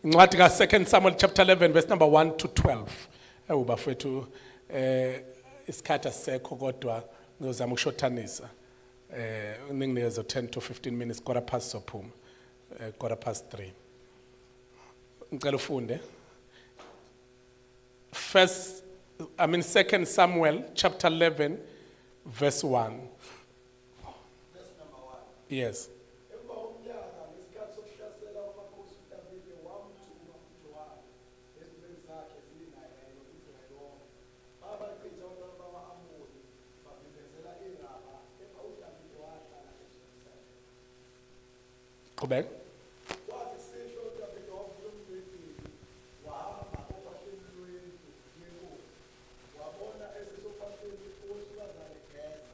Incwadi ka 2 Samuel chapter 11 verse number 1 to 12. Ewu bafethu, isikhathi asisekho, kodwa ngizozama ukushothanisa. Ninginikeze 10 to 15 minutes, quarter past sophuma. 3:15. Ngicela ufunde. First, I mean, 2 Samuel chapter 11 verse 1. Verse number 1. Yes. Emva komnyaka, ngesikhathi sokuhlasela kwamakhosi, uDavide wamthuma uJowabe nezinceku zakhe zinaye kanye no-Israyeli wonke. Babachitha abantwana bakwa-Amoni, bavimbezela iRaba, kepha uDavide wahlala eJerusalema. Qhubeka. Kwathi kusihlwa uDavide wavuka embhedeni, wahamba ophahleni lwendlu yenkosi. Wabona esesophahleni owesifazane egeza.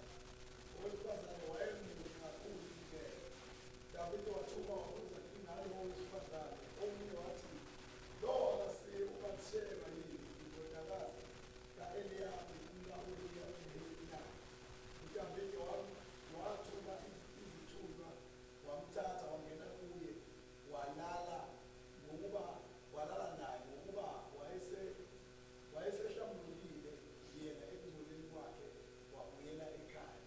Owesifazane wayemuhle kakhulu impela. Davide wathuma wabuza ngalowo wesifazane. Omunye wathi, "Lo akasiye uBathsheba yini, indodakazi ka-Eliyami umka-Uriya umHeti na?" UDavide wathuma izithunywa, wamthatha, wangena kuye, walala naye, ngokuba wayesehlambulukile yena ekungcoleni kwakhe. Wabuyela ekhaya.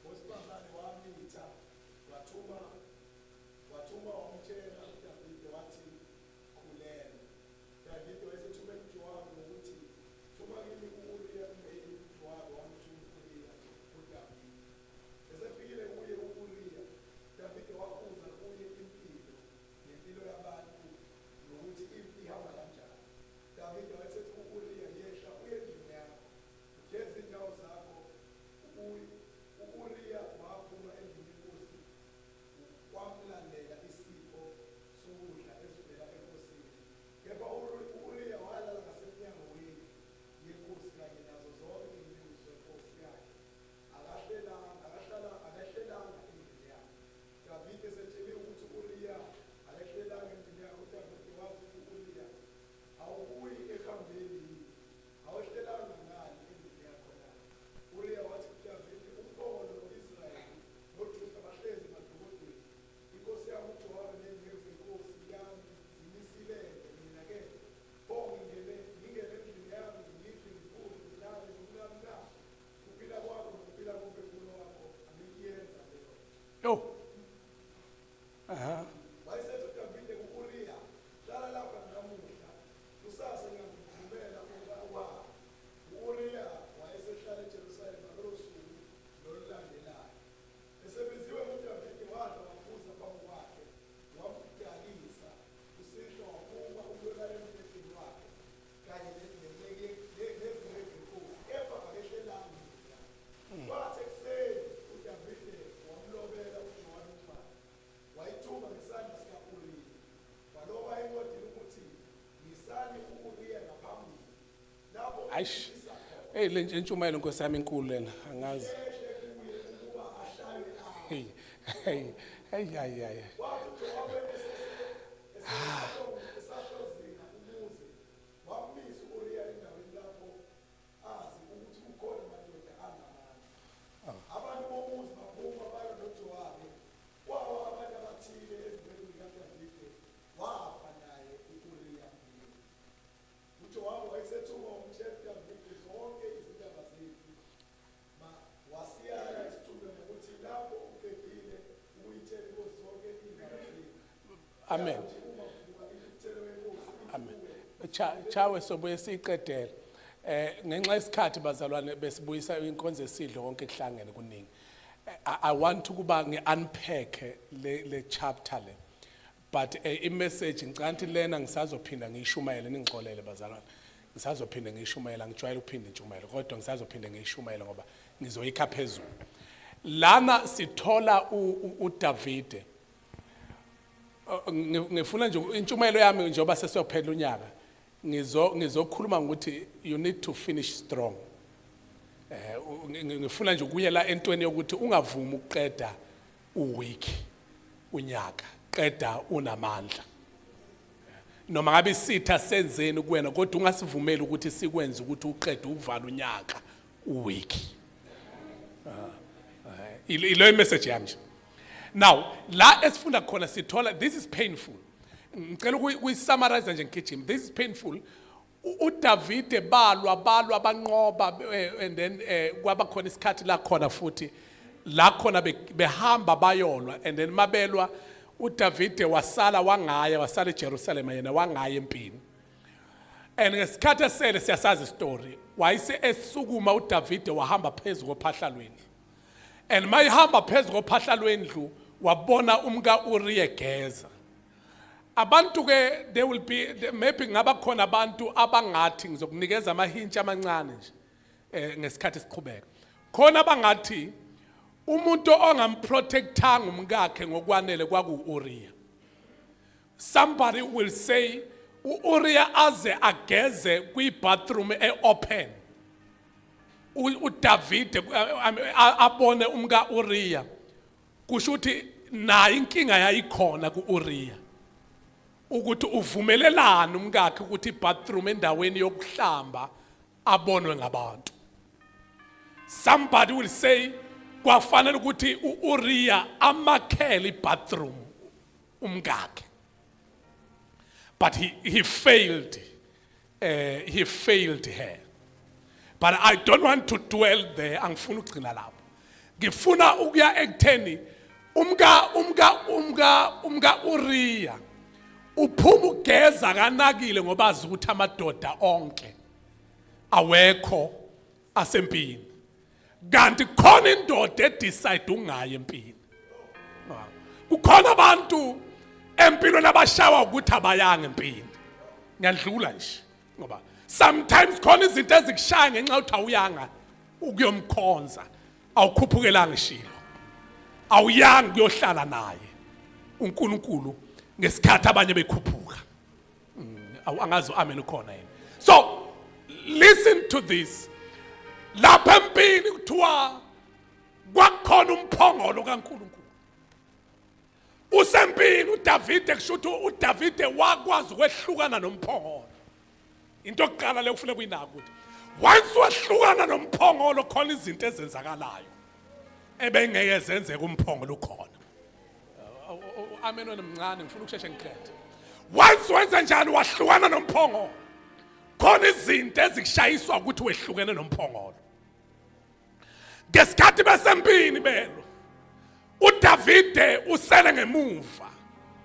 Owesifazane wamitha. Wathuma wamtshela uDavide, wathi, "Khulelwe." Davide wayesethumela uJowabe ngokuthi, "Thuma kimi u-Uriya umHeti." UJowabe wamthuma u-Uriya kuDavide. Esefikile kuye u-Uriya, Davide wabuza kuye impilo nempilo yabantu nokuthi impi ihamba kanjani. Davide wayesethi ku-Uriya, "Yehla uye endlini yakho, ugeze izinyawo zakho." U-Uriya waphuma endlini yenkosi, kwamlandela isipho sokudla esivela enkosini. Kepha u-Uriya walala ngasemnyango wendlu yenkosi kanye nazo zonke izinceku zenkosi yakhe, akahlelanga endlini yakhe. Davide esetsheliwe ukuthi u-Uriya akehlelanga endlini yakhe, uDavide wathi ku-Uriya, "Awubuyi ekuhambeni yini? Awehlelanga ngani endlini yakho na?" Uriya wathi kuDavide, "Umphongolo no-Israyeli noJuda bahlezi emadokodweni. Inkosi yami uJowabe nezinceku zenkosi yami zimisilele. Mina-ke pho ngingene endlini yami, ngidle, ngiphuze, ngilale nomkami na? Kuphila kwakho nokuphila komphefumulo wakho, angikuyenza leyo." Yo. Wayesethi uDavide ku-Uriya, "Hlala lapha namuhla, kusasa ngiyakuvumela ukuba uhambe." U-Uriya wayesehlala eJerusalema lolo suku nolulandelayo. Esebiziwe nguDavide, wadla waphuza phambi kwakhe, wamdakisa. Kusihlwa waphuma ukuyolala embhedeni wakhe kanye nezinceku zenkosi, kepha akehlelanga endlini yakhe. Kwathi ekuseni uDavide wamlobela uJowabe incwadi, wayithuma ngesandla sika-Uriya. Waloba encwadini ukuthi, "Yisani u-Uriya ngaphambili lapho Aish. ngimisa khona." Hey, le ntshumayelo, Nkosi yami, inkulu lena, angazi. Ehle kuye ukuba ashaywe afe. Hey. Hey, hey, hey, hey. Kwathi uJowabe esahlozina umuzi, wammisa u-Uriya endaweni lapho azi ukuthi kukhona amadoda anamandla. Abantu bomuzi baphuma balwa noJowabe, kwawa abantu abathile ezincekwini zikaDavide, wafa naye u-Uriya umHeti. UJowabe wayesethuma wamtshela uDavide zonke izindaba zempi. Wasiyala isithunywa ngokuthi, "Lapho uqedile ukuyitshela inkosi zonke izindaba zempi, Amen. kuthi uma kuvuka intukuthelo yenkosi ithi Amen. kuwe, Chawe, sobuye siyiqedele. Ngenxa yesikhathi, bazalwane, besibuyisa inkonzo esidlo konke kuhlangene kuningi. I want ukuba ngi-unpack le chapter le. But i-message ngicabanga lena ngisazophinda ngiyishumayele, ningixolele bazalwane. Ngisazophinda ngiyishumayela, ngijwayele ukuphinda intshumayelo, kodwa ngisazophinda ngiyishumayele ngoba ngizoyikha phezulu. Lana sithola uDavide. Ngifuna nje intshumayelo yami, njengoba sesiyophela unyaka, ngizokhuluma ngokuthi you need to finish strong. Ngifuna nje ukuyela entweni yokuthi ungavumi ukuqeda uweak unyaka, qeda unamandla. Noma ngabe isitha senzeni kuwena, kodwa ungasivumeli ukuthi sikwenze ukuthi uqede uvala unyaka uweak. Ilo message yami nje. Now la esifunda khona sithola, this is painful. Ngicela ukuyi-summarize nje ngigijima. This is painful. UDavide balwa, balwa, banqoba, and then kwaba khona isikhathi la khona futhi la khona behamba bayolwa, and then mabelwa uDavide wasala, wangaya, wasala eJerusalem yena, wangaya empini. And ngesikhathi esele siyasazi story, wayese esukuma uDavide, wahamba phezulu kophahla lwendlu, and mayihamba phezulu kophahla lwendlu wabona umka Uriya egeza. Abantu ke, there will be maybe ngaba khona abantu abangathi, ngizokunikeza amahintshi amancane nje ngesikhathi siqhubeka khona, abangathi umuntu ongamprotectanga umkakhe ngokwanele kwaku-Uriya. Somebody will say u-Uriya aze ageze kwi-bathroom e-open, uDavide abone umka Uriya, kusho ukuthi nayo inkinga yayikhona ku-Uriya, ukuthi uvumelelana umkakhe ukuthi i-bathroom endaweni yokuhlamba abonwe ngabantu. Somebody will say kwafanele ukuthi u-Uriya amakhele i-bathroom umkakhe, but he failed, he failed her. But I don't want to dwell there. Angifuni ukugcina lapho, ngifuna ukuya ekutheni umka Uriya uphuma ugeza kanakile, ngoba azi ukuthi amadoda onke awekho asempini, kanti khona indoda edecide ungayi empini. Kukhona abantu empilweni abashawa ukuthi abayanga empini. Ngiyadlula nje, ngoba sometimes khona izinto ezikushaya ngenxa yokuthi awuyanga ukuyomkhonza, awukhuphukelanga ishilo, awuyanga kuyohlala naye uNkulunkulu ngesikhathi abanye bekhuphuka. Angazi amen ukhona yini. So listen to this. Lapha empini kuthiwa kwakukhona umphongolo kaNkulunkulu usempini uDavide. Kusho ukuthi uDavide wakwazi ukwehlukana nomphongolo. Into yokuqala leyo kufuneka uyinaka, ukuthi once wehlukana nomphongolo, khona izinto ezenzakalayo ebengeke zenzeke umphongolo ukhona. Amen wena mncane, ngifuna ukusheshe ngiqede. Once wenze njani, wahlukana nomphongolo, khona izinto ezikushayiswa ukuthi wehlukene nomphongolo. Ngesikhathi besempini belo, uDavide usele ngemuva,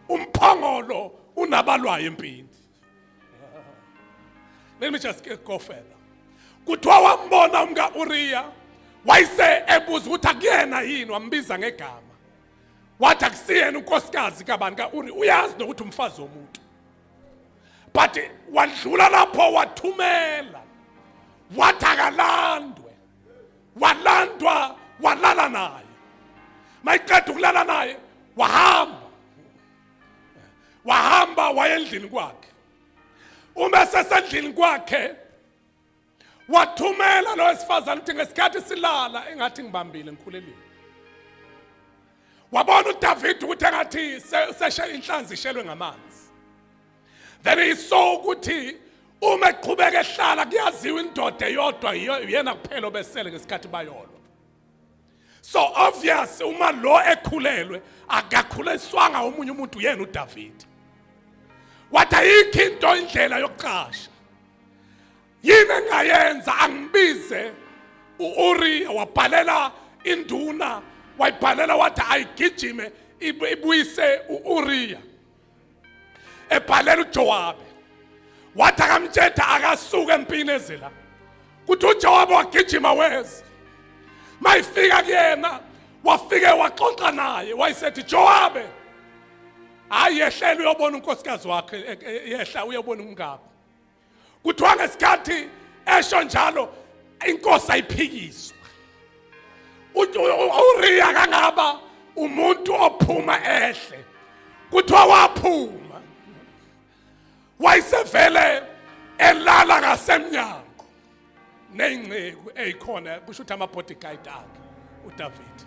umphongolo unabalwayo empini. Let me just go further. Kuthiwa wambona umka Uriya, wayese ebuza ukuthi akuyena yini, wambiza ngegama, wathi akusiyena unkosikazi kabani ka-Uri? Uyazi nokuthi umfazi womuntu, but wadlula lapho, wathumela, wathi akalandwe. Walandwa, walala naye. Mayiqeda ukulala naye, wahamba, wahamba waya endlini kwakhe. Uma sesendlini kwakhe, wathumela lo wesifazane ukuthi ngesikhathi silala engathi ngibambile, ngikhulelile. Wabona uDavid ukuthi engathi seshe inhlanzi ishelwe ngamanzi. Then he saw ukuthi uma eqhubeka ehlala, kuyaziwa indoda eyodwa yena kuphela obesele ngesikhathi bayolwa. So obvious, uma lo ekhulelwe, akakhuleliswanga omunye umuntu, yena uDavid. Wathi ayikho into, indlela yokuqasha yini engayenza, angibize uUriya. Wabhalela induna, wayibhalela, wathi ayigijime ibuyise uUriya. Ebhalela uJowabe, wathi akamtshetha akasuke empini ezela. Kuthi uJowabe wagijima weza. Mayifika kuyena, wafike waxoxa naye, wayesethi, "Jowabe, hayi, yehlela uyobona unkosikazi wakhe, yehla uyobona umkakho." Kuthiwa ngesikhathi esho njalo, inkosi ayiphikiswa. URiya kangaba umuntu ophuma ehle. Kuthiwa waphuma, wayesevele elala ngasemnyango ney'nceku ey'khona, kusho ukuthi ama-bodyguard akhe uDavid.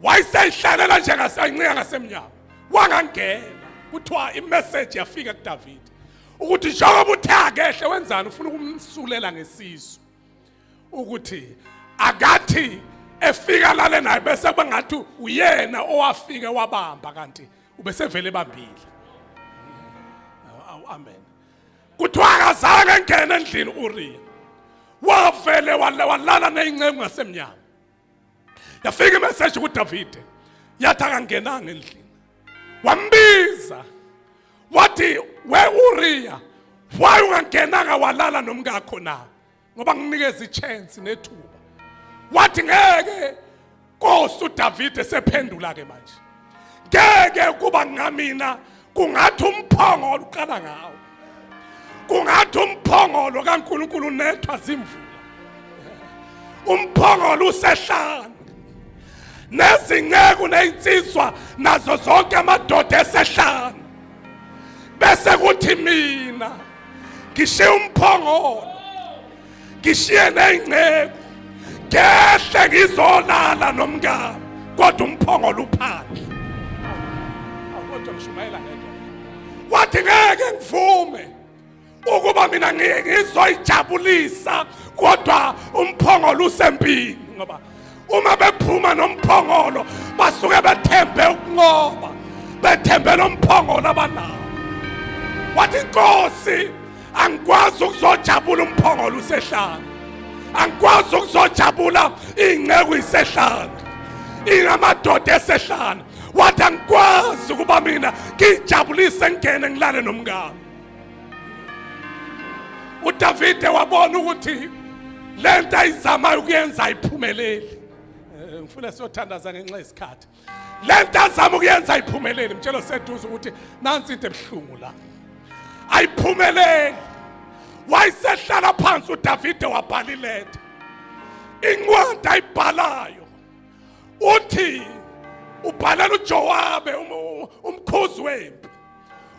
Wayeseyihlalela nje ngasencika ngasemnyango, wangangena. Kuthiwa imessage yafika kuDavid ukuthi njengoba uthe akehle, wenzani? Ufuna ukumsulela ngesisu, ukuthi akathi efika lale naye, bese kuba ngathi uyena owafike wabamba, kanti ubesevele ebambile. Amen. Kuthiwa akazange engene endlini uUriya, wavele walala ney'nceku ngasemnyango. Yafika imeseji kuDavide, yathi akangenanga endlini. Wambiza wathi, we Uriya, why ungangenanga walala nomkakho na? Ngoba nginikeza ichance nethuba. Wathi, ngeke, Nkosi uDavide. Sephendula ke manje, ngeke kuba ngamina, kungathi umphongolo uqala ngawo, kungathi umphongolo kaNkulunkulu unethwa zimvula, umphongolo usehlane, nezinceku nezinsizwa nazo zonke amadoda esehlane, bese kuthi mina ngishiye umphongolo, ngishiye ney'nceku, ngehle ngizolala nomngami, kodwa umphongolo uphandle. Awu, kodwa ngishumayela ngedwa. Wathi, ngeke ngivume ukuba mina ngizoyijabulisa kodwa umphongolo usempini, ngoba uma bephuma nomphongolo basuke bethembe ukunqoba, bethembe nomphongolo abanawo. Wathi, inkosi, angikwazi ukuzojabula umphongolo usehlane, angikwazi ukuzojabula iy'nceku isehlane, ingamadoda esehlane. Wathi, angikwazi ukuba mina ngijabulise, ngingene ngilale nomngane. uDavide wabona ukuthi lento ayizamayo ukuyenza ayiphumeleli. Ngifuna siyothandaza ngenxa yesikhathi. Lento azama ukuyenza ayiphumeleli. Mtshelo seduze ukuthi nansi into ebuhlungu la, ayiphumeleli. Wayesehlala phansi uDavide, wabhala iletha. Incwadi ayibhalayo, uthi ubhalela uJowabe, umkhuzi wempi.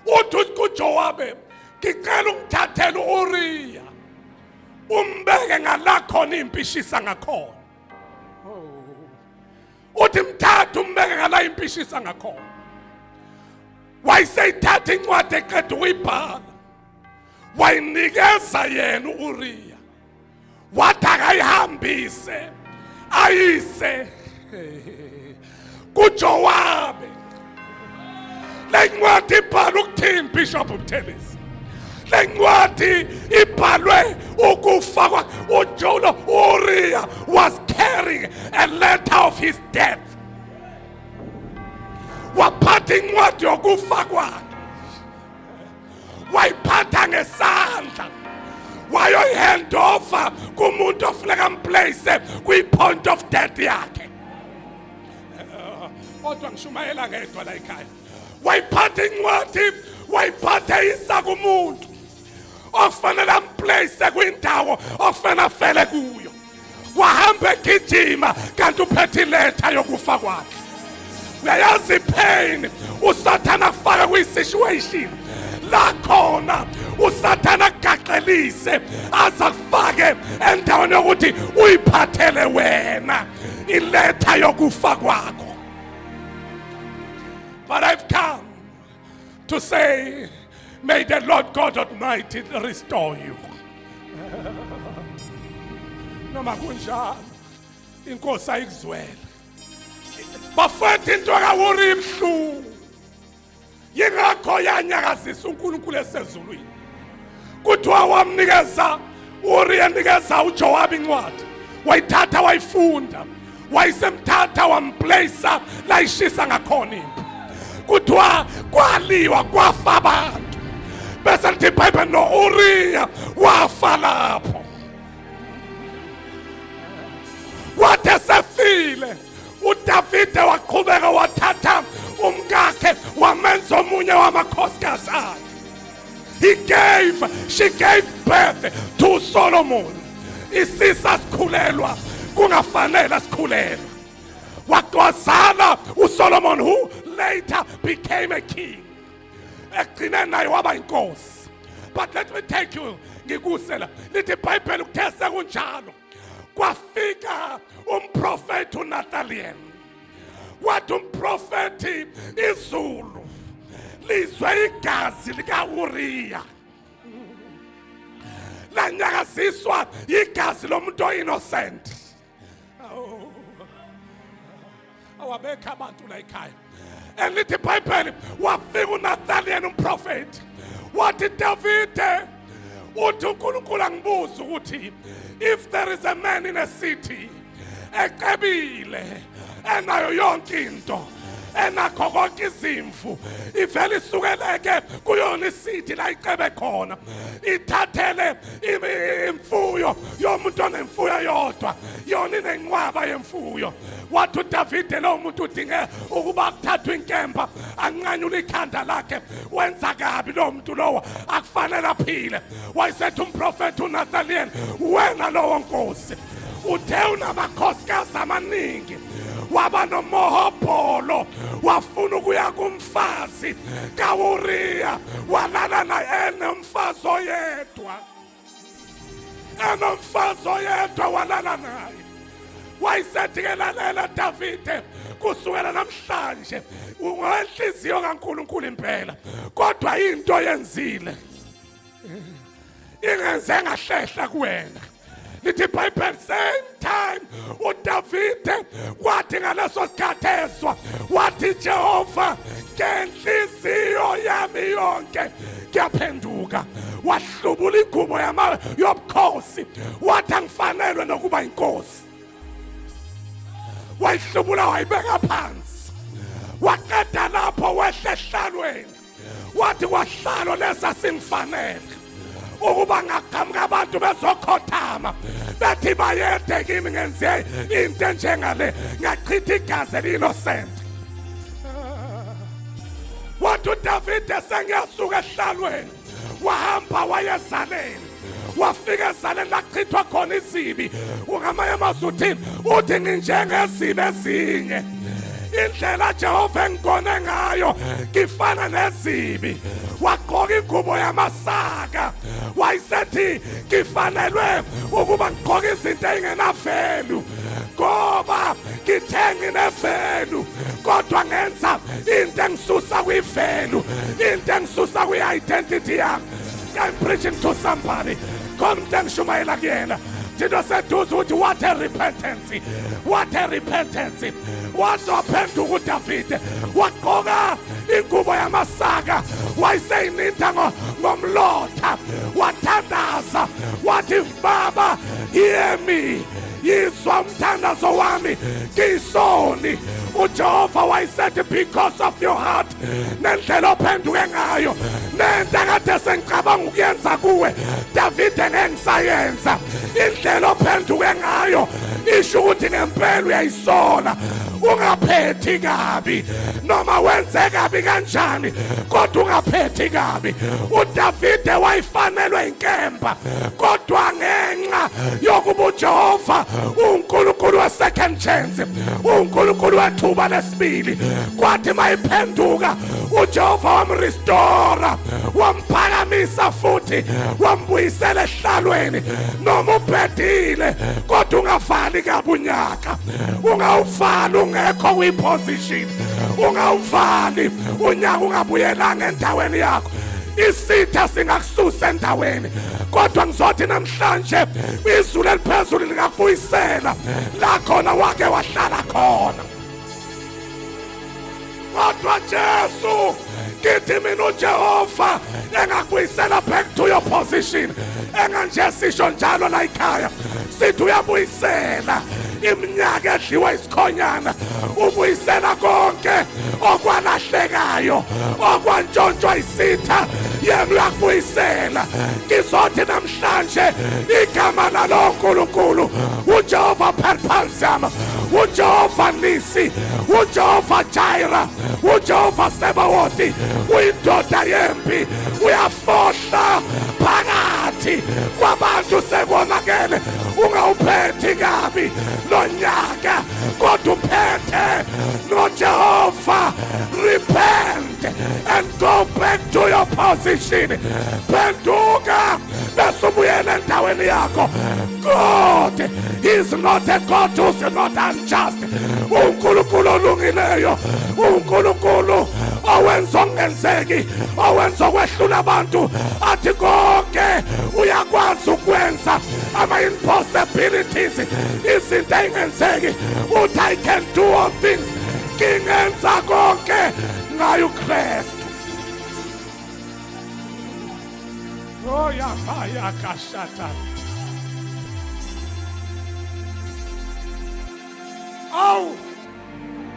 Uthi kuJowabe, ngicela ungithathele uUriya, umbeke ngala khona impi ishisa ngakhona. Uthi, mthatha umbeke ngala impi ishisa ngakhona. Wayeseyithatha incwadi eqeda ukuyibhala, wayinikeza yena uUriya, wathi akayihambise ayise kuJowabe. Le ncwadi ibhalwe ukuthini, Bishop Buthelezi? Le ncwadi ibhalwe ukufa kwa uJona. Uriah was carrying a letter of his death. Waphatha incwadi yokufa kwakhe, wayiphatha ngesandla, wayoyihandover kumuntu ofuneka amplace kwi-point of death yakhe. Kodwa ngishumayela ngedwa la ekhaya. Wayiphatha incwadi, wayiphatha isa kumuntu okufanele amplace kwindawo okufanele afele kuyo. Wahamba egijima kanti uphethe iletha yokufa kwakhe. Uyayazi ipain usathana afake kwi-situation la khona usathana agaxelise aza kufake endaweni yokuthi uyiphathele wena iletha yokufa kwakho. But I've come to say, may the Lord God Almighty restore you. Noma kunjalo, inkosi ayikuzwela, bafethu. Into kaWuri ibuhlungu, yingakho yanyakazisa uNkulunkulu esezulwini. Kuthiwa wamnikeza uRiya, enikeza uJowabi incwadi, wayithatha, wayifunda, wayisemthatha, wamplace la ishisa ngakhona impi. Kuthiwa kwaliwa, kwafa abantu, bese lithi iBhayibheli no-Uriya wafa lapho. Wathi esefile uDavide, waqhubeka wathatha umkakhe, wamenza omunye wamakhosikazi akhe. He gave she gave birth to Solomon. Isisa sikhulelwa kungafanele sikhulelwe, wazala uSolomon, who later became a king. Ekugcineni naye waba inkosi. But let me take you, ngikusela. Lithi iBhayibheli, kuthe sekunjalo kwafika umprofethi uNathaniel. Wathi umprofethi, izulu lizwe igazi likaUriya, lanyakaziswa igazi lomuntu oinnocent. Awabekho abantu la ekhaya. And lithi iBhayibheli, wafika uNathaniel umprofethi. Wathi, "Davide, uthi uNkulunkulu angibuza ukuthi if there is a man in a city ecebile, enayo yonke into, enakho konke, izimvu, ivele isukeleke kuyona i-city la icebe khona, ithathele imfuyo yomuntu onemfuyo yodwa, yona inenqwaba yemfuyo." Wathi uDavide, lo muntu udinge ukuba kuthathwe inkemba anqanyule ikhanda lakhe. Wenza kabi lo muntu lowo, akufanele aphile. Wayesethi umprofethi uNathaniel, "Wena lowo, nkosi. Uthe unamakhosikazi amaningi, waba nomohobholo, wafuna ukuya kumfazi kaUriya, walala naye enomfazi oyedwa, enomfazi oyedwa, walala naye." Wayesethi ke, "Lalela Davide, kusukela namhlanje ungenhliziyo kaNkulunkulu impela, kodwa into yenzile ingenze ngahlehla kuwena." Lithi iBhayibheli, same time uDavide kwathi ngaleso sikhathi ezwa, wathi, "Jehova, ngenhliziyo yami yonke kuyaphenduka." Wahlubula ingubo yama yobukhosi, wathi, "Angifanelwe nokuba inkosi." Wayihlubula, wayibeka phansi. Waqeda lapho, wehla ehlalweni, wathi, "Kwahlalo lesa singifanele ukuba ngaqhamuka abantu bezokhothama bethi bayede kimi, ngenze into enjengale, ngachitha igazi eli-innocent." Wathi uDavide, "Sengiyasuka ehlalweni." Wahamba wayezaleni, wafika ezaleni lachithwa khona izibi. Ungamanye amazwi uthini? Uthi, "Nginjengezibi ezinye. Indlela Jehova engikone ngayo, ngifana nezibi." Wagqoka ingubo yamasaka, wayesethi, "Ngifanelwe ukuba ngigqoke izinto ey'ngena-value, ngoba ngithe ngine-value, kodwa ngenza into engisusa kwi-value, into engisusa kwi-identity yami." I'm preaching to somebody. Khona umuntu engishumayela kuyena. Thina seduze ukuthi what a repentance, what a repentance! Waze waphenduka uDavide, wagqoka ingubo yamasaka, wayeseyininda ngomlotha, wathandaza wathi, "Baba, hear me, yizwa umthandazo wami, ngisoni." UJehova wayesethi, "Because of your heart nendlela ophenduke ngayo, nento akade sengicabanga ukuyenza kuwe Davide, ngeke ngisayenza. Indlela ophenduke ngayo isho ukuthi ngempela uyayisola. Ungaphethi kabi noma wenze kabi kanjani, kodwa ungaphethi kabi." UDavide wayifanelwe inkemba, kodwa ngenxa yokuba uJehova uNkulunkulu we-second chance, uNkulunkulu wethuba lesibili, kwathi mayiphenduka uJehova wam-restore, wamphakamisa futhi wambuyisela ehlalweni. Noma ubhedile, kodwa ungavali kabi unyaka, ungawuvali ungekho kwi-position, ungawuvali unyaka ungabuyelanga endaweni yakho. Isitha singakususa endaweni, kodwa ngizothi namhlanje izulu eliphezulu lingakubuyisela la khona wake wahlala khona. Kodwa Jesu, ngithi mina uJehova engakubuyisela back to your position. Enganje sisho njalo la ekhaya, sithi uyabuyisela iminyaka edliwa isikhonyana, ubuyisela konke okwalahlekayo, okwantshontshwa isitha, yena uyakubuyisela. Ngizothi namhlanje igama lalo nkulunkulu uJehova Perpalsam, uJehova Nisi, uJehova Jireh, uJehova Sebawoti, uyindoda yempi, uyafohla phakathi kwabantu sekonakele. Ungawuphethi kabi lo nyaka, kodwa uphethe noJehova. Repent and go back to your position. Phenduka bese ubuyele endaweni yakho. God is not a God who's not unjust. UNkulunkulu olungileyo, uNkulunkulu owenza okungenzeki, owenza okwehlula abantu, athi konke uyakwazi ukwenza ama-impossibilities, izinto ey'ngenzeki. Uthi, "I can do all things, ngingenza konke ngayo uKristu." Oya baya kashata. Awu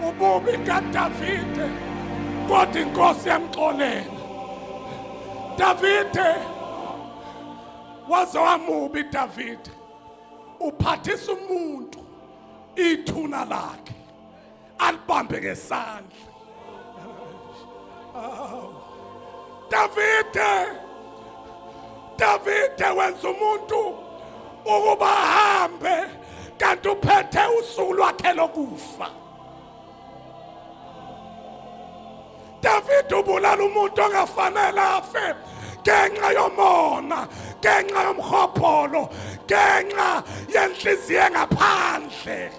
ububi kaDavide kodwa inkosi yamxolela. Davide waze wamubi Davide uphathisa umuntu ithuna lakhe alibambe ngesandla. Davide Davide wenza umuntu ukuba ahambe kanti uphethe usuku lwakhe lokufa. David ubulala umuntu ongafanele afe ngenxa yomona, ngenxa yomhobholo, ngenxa yenhliziyo engaphandle.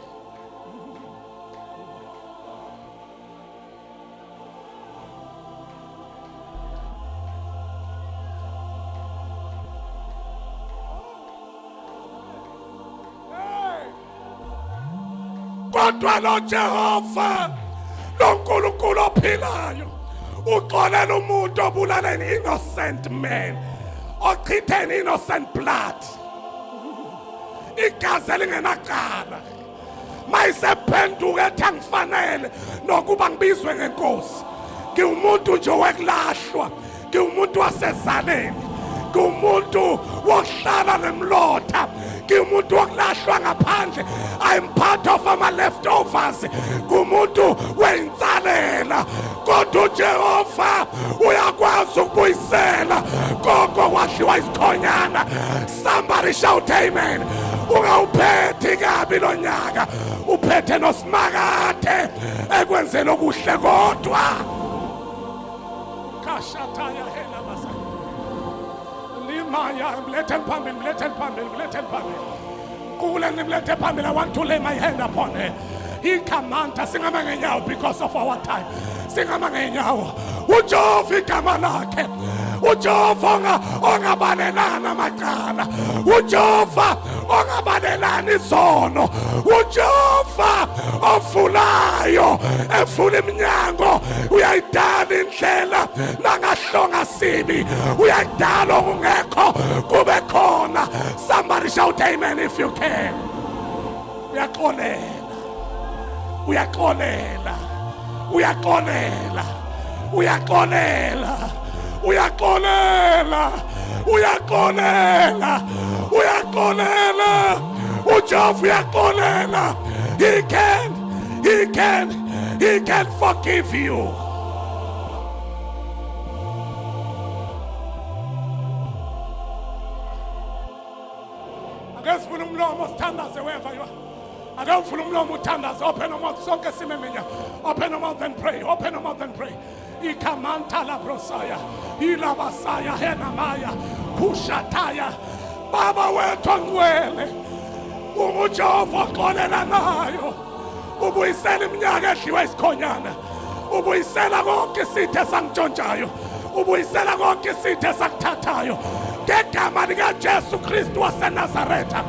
Kodwa lo Jehova lo Nkulunkulu ophilayo uxolela umuntu obulala an innocent man ochithe an innocent blood, igazi elingenacala. Mayisephenduka ethi angifanele nokuba ngibizwe ngenkosi, ngiwumuntu nje wekulahlwa, ngiwumuntu wasezaleni, ngiwumuntu wokuhlala nemlotha, ngiwumuntu wokulahlwa ngaphandle, I'm part of ama leftovers, ngumuntu weyinsalela. Kodwa uJehova uyakwazi ukubuyisela konke okwadliwa isikhonyana. Somebody shout amen. Ungawuphethi kabi lo nyaka, uphethe nosimakade ekwenzeni okuhle kodwa. Kashataya hela basa. Limaya, mletheni phambili, mletheni phambili, mletheni phambili. Kule nimlethe phambili. I want to lay my hand upon her. Ikamanta singama ngenyawo because of our time. Singama ngenyawo. uJehova igama lakhe. uJehova ongabalelana amacala. uJehova ongabalelani izono. uJehova ovulayo evula iminyango, uyayidala indlela nangahlonga sibi, uyayidala okungekho kube khona. Somebody shout amen if you can. Uyaxolela, uyaxolela, uyaxolela, uyaxolela, uyaxolela, uyaxolela, uyaxolela. uJehova uyaxolela. He can, he can, he can forgive you. Ake sivule umlomo sithandaze weva yo. Ake uvule umlomo uthandaze. Open your mouth, sonke sime minya. Open your mouth and pray. Open your mouth and pray. Ikamanta la brosaya. Ilabasaya henamaya. Kushataya. Baba wethu ongcwele. UnguJehova oxolelanayo. Ubuyisela iminyaka edliwe isikhonyana. Ubuyisela konke isitha esangitshontshayo. Ubuyisela konke isitha esakuthathayo. Ngegama likaJesu Kristu waseNazaretha.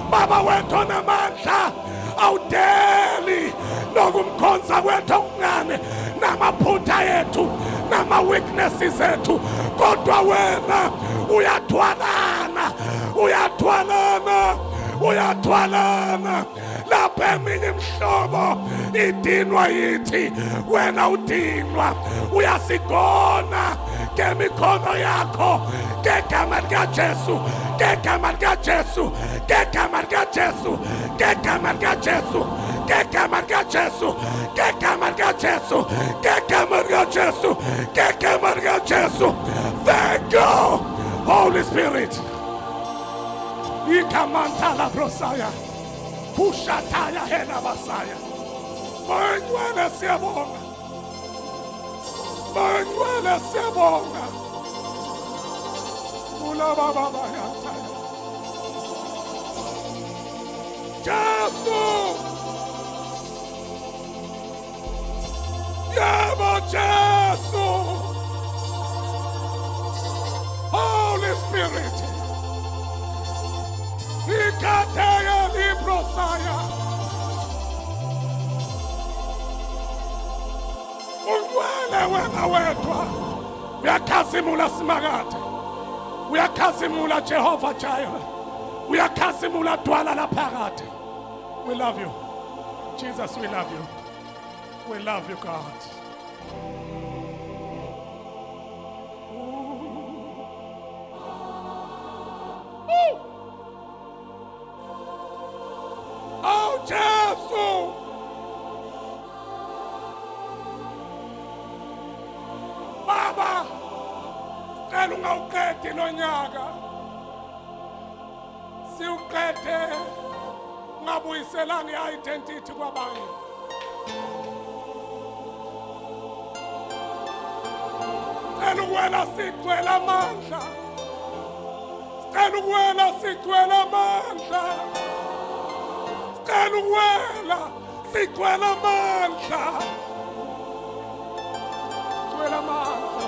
Baba wethu onamandla, awudeli nokumkhonza kwethu okuncane namaphutha ethu nama-weaknesses ethu, kodwa wena uyathwalana, uyathwalana, uyathwalana. Lapha eminye imihlobo idinwa yithi, wena udinwa uyasigona ngemikhono yakho. Ngegama likaJesu, ngegama likaJesu, ngegama likaJesu, ngegama likaJesu, ngegama likaJesu, ngegama likaJesu, ngegama likaJesu, ngegama likaJesu. Thank you, Holy Spirit. Ikamantala brosaya. Kushataya hena basaya. Bangcwele siyabonga. Bangcwele siyabonga. Ula baba yataya. Jesu. Yebo Jesu. Holy Spirit. Ikateya librosaya. Ungcwele wena wedwa. Uyakhazimula simakade. Uyakhazimula Jehova Jireh. Uyakhazimula Dwala laphakade. We love you. Jesus, we love you. We love you, God. Ooh. Oh, Jesu. Baba, sicela ungawuqedi lo nyaka. Siwuqede ungabuyiselanga i-identity kwabanye. Sicela ukuwela sigcwele amandla. Sicela ukuwela sigcwele amandla. Sicela ukuwela sigcwele amandla. Sigcwele amandla.